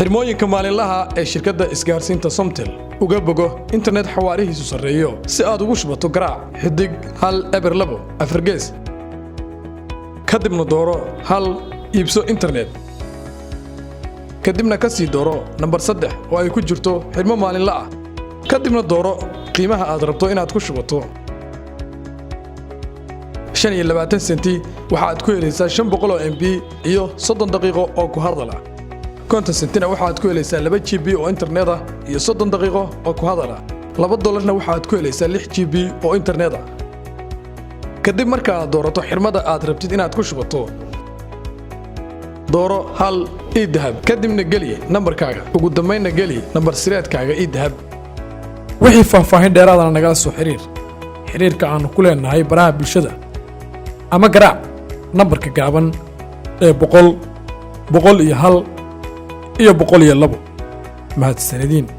Xirmooyinka maalinlaha ee shirkadda isgaarsiinta Somtel. Uga bogo internet xawaarihiisu sarreeyo. Si aad ugu shubato, garaac *102 4#, kadibna dooro 1 iibso internet, kadibna ka sii dooro nambar 3 oo ay ku jirto xidhmo maalinla ah, kadibna dooro qiimaha aad rabto inaad ku shubato, 25 senti. Waxaad ku helaysaa 500 oo MB iyo 30 daqiiqo oo ku hadal ah. 50 sentina waxaad ku helaysaa 2 GB oo internet ah iyo 30 daqiiqo oo ku hadal ah. $2na waxaad ku helaysaa 6 GB oo internet ah. Kadib marka aad doorato xirmada aad rabtid inaad ku shubato, dooro 1 eDahab, kadibna geli nambarkaaga, ugu dambaynna geli nambar sireedkaaga eDahab. Wixii faahfaahin dheeraadana nagala soo xiriir xiriirka aanu ku leenahay baraha bulshada ama garaac nambarka gaaban ee 100, 101 iyo 102. Mahadsanediin.